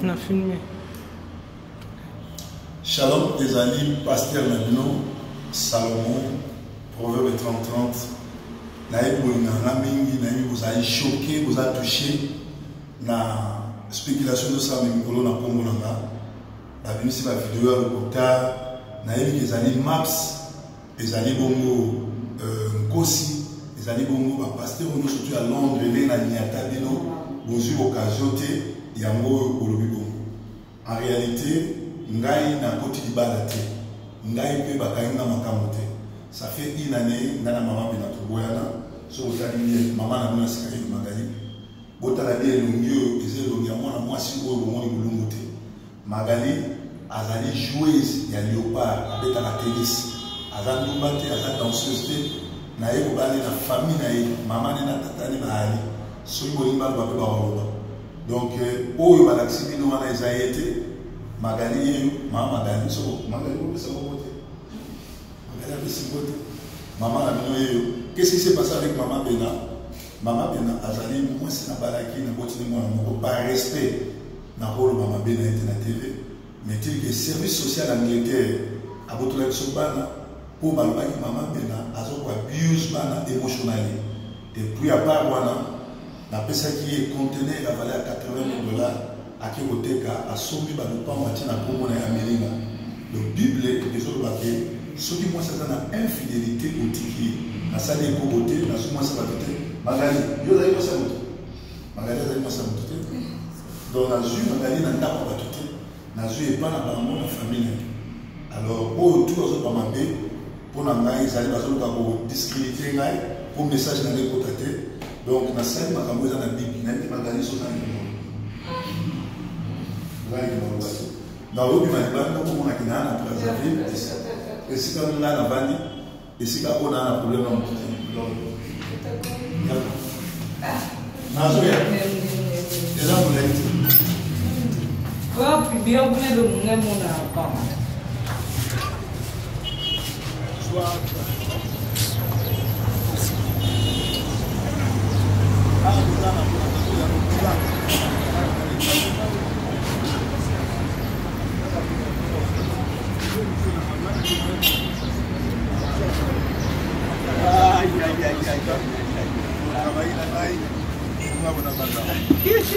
Na filme. Shalom ezali pasteur na bino Salomon Proverbe 30 30 nayebi bolingaka nga mingi nayebi bozali choqué boza touché na spéculation ezosalama mikolo na nkombo na nga babimisi bavideo ya lokuta nayebi ke ezali maps ezali bongo euh, nkosi ezali bongo bapaster oyo nyonso to ya londres ndenge na niata bino bozwi occasion te yango oyo bolobi bongo en réalité ngai nakoti libala te ngai mpe bakangi nga makambo te ça fait une année ngai na mama bena toboyana soki otali bien mama na bino ya sika ye magali botala bien elongi oyo eza elongi ya mwana mwasi oyo bomoni bolumbu te Magali azali joueuse ya leopard abetaka tennis aza ndumba te aza danseuse te naye kobala ye na famille na ye mama ne na tata ne baali soki bolingi baloba mpe bakoloba donc euh, oyo balakisi bino wana eza ye te magali yeyo mama magali soko magali kopesa bongo te magali apesi ngo te mama na bino yeyo qu'est-ce qui s'est passé avec mama bena mama bena azali mwasi nabalaki nabotini mwana moko par respect Nakoloba mabe na ye te na TV, mais tili ke service social Angleterre abotola biso bana mpo balobaki mama Bena aza ko abuse bana emotionally. Et puis à part wana napesaki ye conteneur ya valeur ya 80 000 dollars ake koteka asombi balopango atie na nkombo na ye amelinga. Donc Bible ezoloba ke soki mwasi aza na infidélité otiki ye nasali ekobo te nazwi mwasi bato te magali yo ozali mwasi ya moto Magali azali mwasi ya moto te donc nazwi Magali na ndako ya bato te nazwi epa na bango na famille na ye alors oyo tu azoba mabe mpo na ngai ezali bazoluka kodiscredite ngai mpo message na ngai ekota te donc nasali makambo eza na bible nayebi te magali so ozangi ozangi maloba te naoyobima libanda omonaki naa na brazzaville esika ngai navandi esika oyo naa na problème ya moto te nazoya eza molai te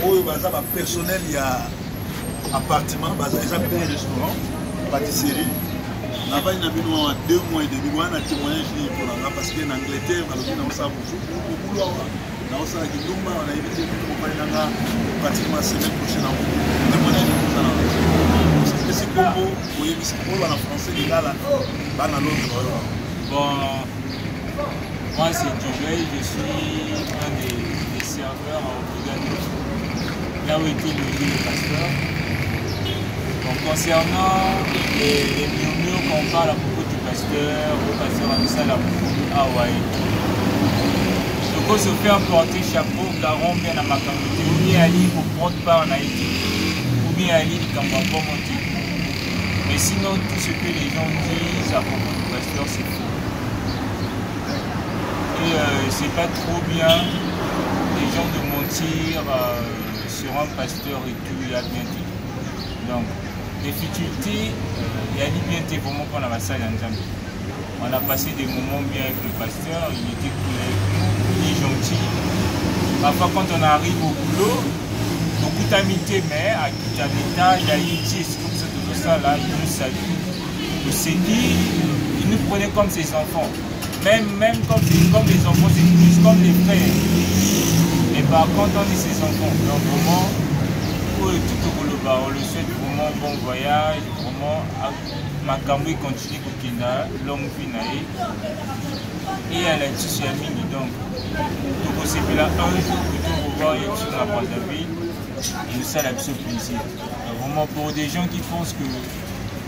oyo baza bapersonnel ya appartement baza eza pe restaurant pâtisserie navandi na bino awa deux mois et demi wana témoignage nini mpo na nga parce que na angleterre balobi naosala mobulu awa naosala kindumba nayebi te bino mobali na nga pratiquement semaine prochaine yango témoignage ekozala epesi nkombo oyebisi oloba na français lingala bana londres bayoka bon moi c'est Dubey, je suis un des, des serveurs en brigade là où était logé le pasteur. Bon, concernant les, les murmures qu'on parle à propos du pasteur, au pasteur Amissala Hawaii, toko se faire porter chapeau garon bien na makambo te ou bien ali koprendre part na ye te ou bien ali likambo ya bongo te mais sinon tout ce que les gens disent à propos du pasteur c'est faux et euh, c'est pas trop bien les gens de mentir euh, sur un pasteur et tout il a bien dit donc difficulté euh, ya bien te vraiment mpona basali ya nzambe On a passé des moments bien avec le pasteur, il était cool avec nous, il est gentil. Parfois quand on arrive au boulot, beaucoup d'amitié, mais à quitter l'étage, à Haïti, c'est comme ça, tout ça là, il nous salue, il nous séduit, il nous prenait comme ses enfants. Même, même comme, comme les enfants, c'est plus comme les frères. Mais par contre, on est ses enfants. Donc vraiment, tout au on le souhaite vraiment bon voyage, vraiment makambo ekontinue kokenda longue vie na ye eyala lisusu ya mingi donc tokosepela un jour plutôt revoir ye biso na brazzaville ezosala biso plaisir vraiment pour des gens qui pensent que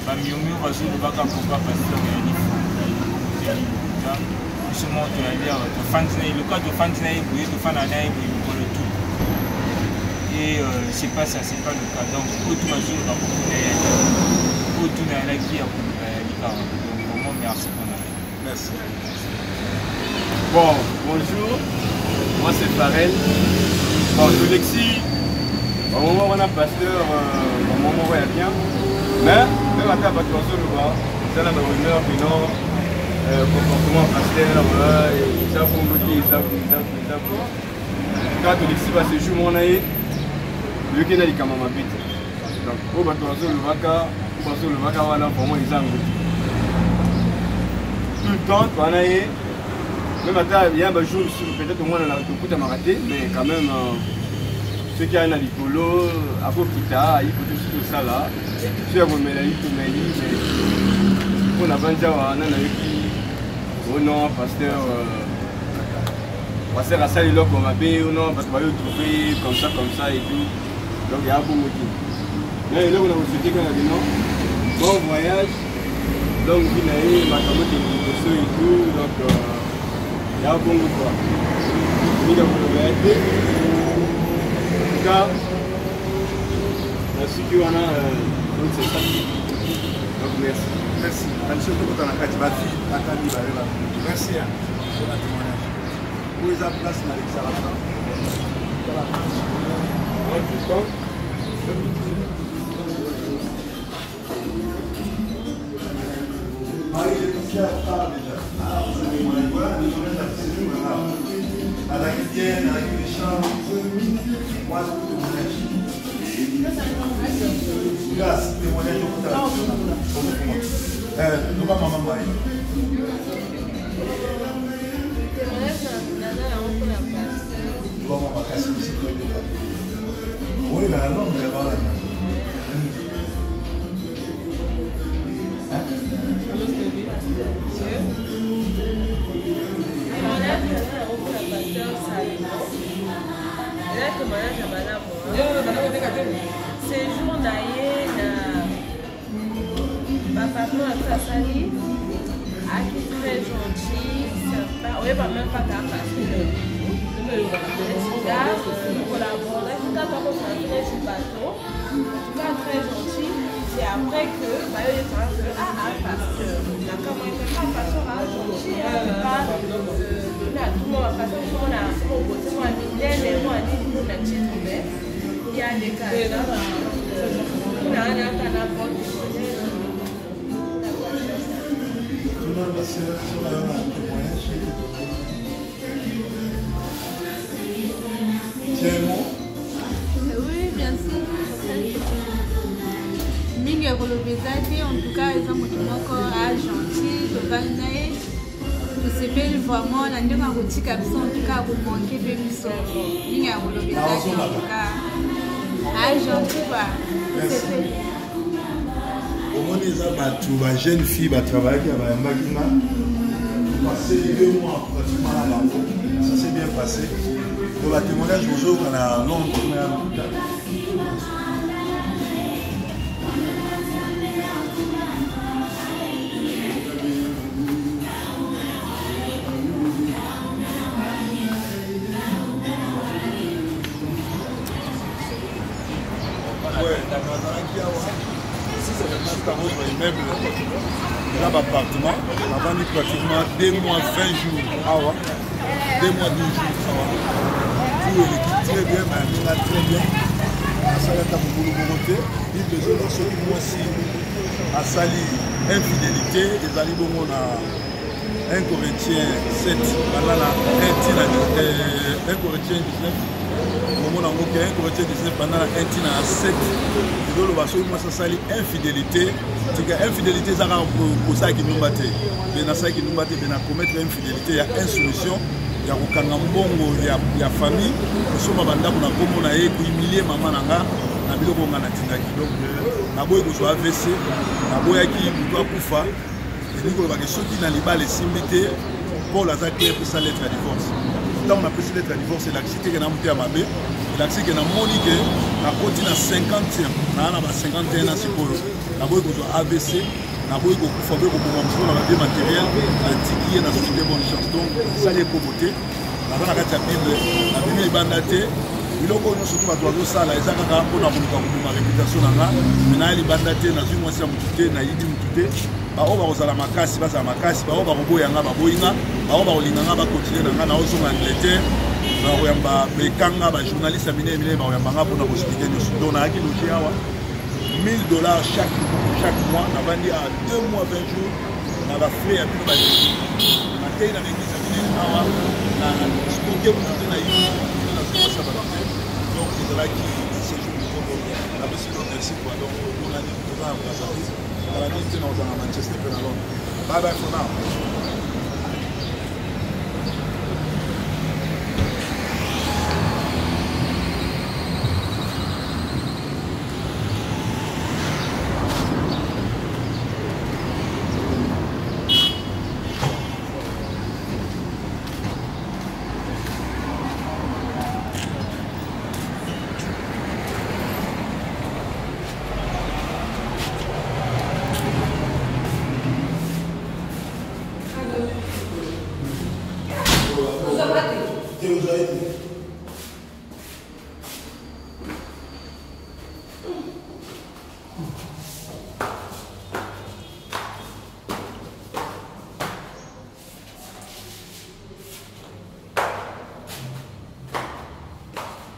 bamiomio bazolobaka pourquoi pasteur yali lokuta biso moko toyali awa tofandi na ye lokola tofandi na ye boye tofanda na ye boye mikolo tout et euh, c'est pas ça c'est pas le cas donc oyo tu bazoloba kokuna yali oyo tu nayalaki ya koluka yali kaka donc vraiment merci mpona merci bon bonjour moi c'est Farel bon Tolexi Bamoment wana pasteur, bamoment moko ya bien. Mais même ata bato bazoloba eza na barumeur que non, comportement pasteur eza bongo te, eza eza eza boye. Kaka tolekisi basejour moko na ye, toyoki na likambo mabe te. Donc oyo bato bazolobaka, oyo bazolobaka wana vraiment eza yango te. Tout le temps toa na ye, même ata ya bajour mosusu peut-être omwana na tokutamaka te, mais quand même soki aye na likolo akokita ayi kote soki osala soki akomela yi tomeli. Mais mpo na vandi awa na nayoki o non, pasteur, pasteur asali eloko mabe, o non, bato bayo trouve comme ça, comme ça et tout. Donc ya bongo te. Mais eloko na kosouhaiter kaka bino bon voyage, longue vie na ye, makambo ekende liboso et tout. Donc ya bongo quoi, mingi ya koloba ya te. En tout cas nasuki wana. Donc c'est ça, donc merci. Merci. Na biso tokota na kati, bafille ata mibale ba. Merci mpona témoignage. Oyo eza place nalekisaka temps. Tala. Marie-Laetitia parle déjà. Ah, vous avez mon voilà, le témoignage à séjour là. Azalaki bien, azalaki méchant. Moi, c'est témoignage. Grâce, témoignage au côté. Loba mama Marie. Témoignage naza yango mpona pasteur. Loba mama makasi bisika ebeta. Oyo na Londres ya bana. Témoignage naza yango mpona pasteur Salomon, eza témoignage ya malamu. Séjour na ye na bapartement na biso, asali aki très gentil, sympa, oyeba même pas ka pasteur. Nga collaboraki kaka kosala neti bato, en tout cas très gentil. C'est après que bayoyebaka que ah ah, pasteur nakamwe ah, pasteur ah gentil, hein, pas donner à tout le monde. Pasteur mona obote mwa minene mwa nini mpona titre, mais ya ndeka mpona wana aka na bon témoignage. Tuna basœur sur la témoignage. Tiens, mot. Oui, bien sûr. Mingi ya koloba eza te. En tout cas eza moto moko a gentil, tovandi na ye, tosepeli vraiment na ndenge ya kotika biso. En tout cas akomanquer mpe biso. Mingi ya koloba eza te. En tout cas a gentil quoi, tosepeli. Omoni, eza bato bajeune fille batravaillaki ya bayambaki nga, passé 2 mois pratiquement na bango, ça s'est bien passé. Donc batémoignage bozoyoka na Londres na ya lokuta. Ouais, nazalaki awa suka kozwa immeuble eza baappartement. Navandi pratiquement 2 mois 20 jours awa, 2 mois 12 jours awa. Tout eleki très bien, bayaminga très bien, asali ata mobulu moko te. Bible ezoloba soki mwasi asali infidélité, ezali bongo na 1 Corinthiens 7 banda na 1 tina 1 Corinthiens 19, komona yango ke 1 Corinthiens 19 banda na 1 tina na 7 ezoloba soki mwasi asali infidélité. Tika infidélité eza kaka kosala kindumba te. Mpe nasali kindumba te, mpe na commettre infidélité ya insoumission, ya kokanga mbongo ya famille, kosomba bandako na nkombo na ye, kohumilie mama na nga na biloko nga natindaki. Donc naboyi kozwa AVC, naboyaki moto akufa. Elingi kolobaka soki na libala esimbi te, Paul aza clair, pesa lettre ya divorce. Ntango napesi lettre ya divorce, elakisi te ke na moto ya mabe, elakisi ke namoni ke nakoti na 50e, naa na ba 51 na sikoyo. Naboyi kozwa AVC, naboyi kokufa, boyi koboma mosusu na babiens matériel. Natiki ye, nazoki te bonne chance. Donc sali ekobo te, naza na kati ya Bible, nabimi libanda te. Biloko oyo nyonso to bato bazosala eza kaka mpona koluka koboma réputation na nga, me naya libanda te, nazwi mwasi ya motu te, nayibi motu te. Baoyo bakozala makasi bazala makasi, baoyo bakoboya nga baboyi nga, baoyo bakolinga nga bakontinue na nga. Naozonga Angleterre. Nakoyamba bekanga bajournaliste ya minene minene, bakoyamba nga mpona koexplike nyonso. Donc nayaki loge awa 1000 dollars chaque, chaque mois. Navandi a 2 mois 20 jours na bafrais ya bino bandeko. Natei na baeglise ya minene awa, na stoke motu te, na yibi nazopasa bato te. Donc ezalaki séjour kitoko, napesi bino merci quoi. Donc omonani, toza na Brazzaville, kala mingi te na kozala na Manchester mpe na Londres. Bye bye for now.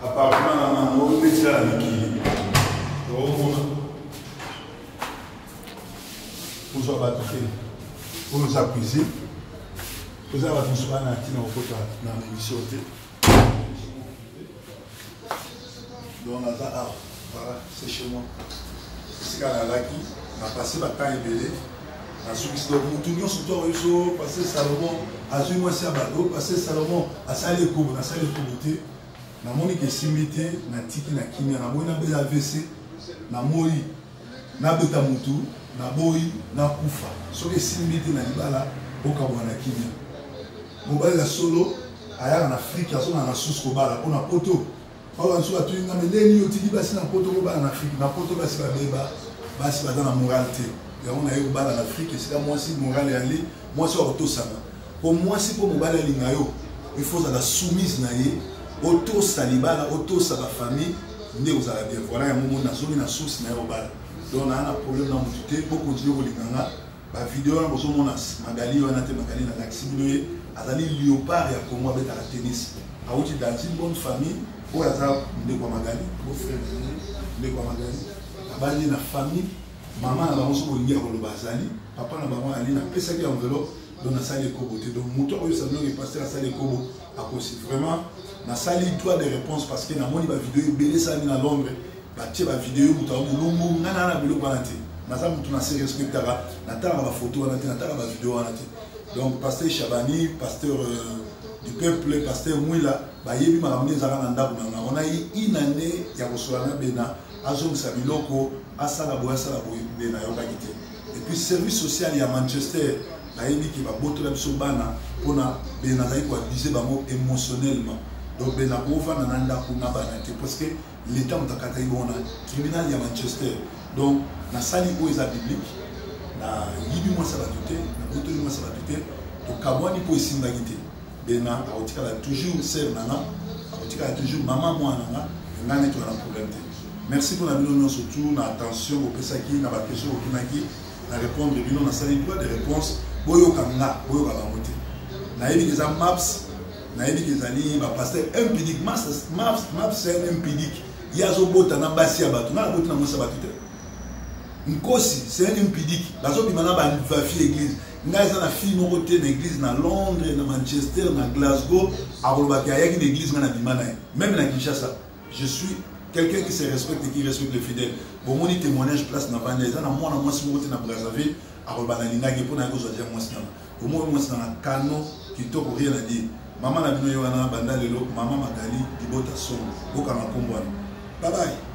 Appartement na nango neti na mikili, omona kozwa bato te. Oyo eza cuisine, toza bato mosusu bana na ntina kokota na émission te. Donc naza awa, voilà, c'est chez moi, esika nalaki na passe batemps ebele, nasukisi. Donc motu nyonso to akoki so passe Salomon azwi mwasi ya bato, passe Salomon asali ekobo. Nasali ekobo te, namoni ke esimbi te, natiki na kimia. Naboyi nabela AVC, namoyi nabeta motu, naboyi nakufa. Soki esimbi te na libala, okabwana na kimia. Mobali ya solo ayaka na Afrike, azonga na susu kobala mpo na poto. Oyo basusu batuni nga, me ndenge nini otiki basi na poto kobala na Afrike? Na poto basi babeba, basi baza na moral te. Yango naye kobala na Afrike, esika mwasi moral yali, mwasi oyo akotosana. Mpo mwasi, mpo mobali alinga yo, il faut ozala soumise na ye, otosa libala, otosa bafamille, nde kozala bien. Voilà, yango moni nazongi na source na ye kobala. Donc naa na problème na motu te, bokontinue kolinga nga. Bavideo wana bozomona Magali wana te, Magali nalakisi bino ye, azali léopard ya Congo, abetaka tennis, awuti dans une bonne famille. Oyo aza ndeko ya Magali, beau-frère na ye, ndeko ya Magali, abandi na famille. Mama na bango, soki bolingi ya koloba, azali papa na bango ali. Napesaki enveloppe, donc nasali ekobo te. Donc moto akoyebisa bino ke pasteur asali ekobo, akosi vraiment. Nasali droit de réponse parce que namoni bavideo ebele esalami na Londres, batie bavideo, moto ya molongo. Ngai naa na biloko wana te, naza moto na se respectaka, natalaka bafoto wana te, natalaka bavideo wana te. Donc pasteur Chabani, pasteur du peuple, pasteur Mwila, bayebi makambo nde ezalaka na ndako na nga. Ona ye une année ya kosola na Bena, azongisa biloko, asala boye, asala boye, Bena ayokaki te. Et puis service social ya Manchester bayebi ke babotola biso bana mpona Bena azali koabuse bango émotionnellement. Donc Bena kovanda na ndako na bana te, parce que l'état moto akataki bongo na tribunal ya Manchester. Donc nasali oyo eza biblique, nayibi mwasi ya bato te, nabotoli mwasi ya bato te, tokabwani mpo esimbaki te. Bena akotikala toujours sere na nga, akotikala toujours mama mwana na nga, ngai neti wana problème te. Merci mpona bino nyonso tu na attention bopesaki na baquestion botunaki, na répondre bino, nasali droit de réponse. Boyoka nga, boyoka bango te. Nayebi ke eza maps, nayebi ke ezali bapasteur impudique. Maps, maps c'est un impudique, ye azobota na basi ya bato. Nga naboti na mwasi ya bato te. Nkosi c'est un impudique, bazobima na bafille église. Ngai eza na fille moko te na église na Londres, na Manchester, na Glasgow, akolobaki ayaki na église ngai na bima na ye. Même na Kinshasa, je suis quelqu'un qui se respecte et qui respecte les fidèles. Bomoni témoignage place na vanda, eza na mwana mwasi moko te na Brazzaville akoloba nalingaki mpo naye kozwa dia mwasi nanga. Omoni mwasi nanga kano kitoko, rien à dire. Mama na bino ye wana, banda lelo mama Magali libota songo, bokanga nkombo wana. Bye bye.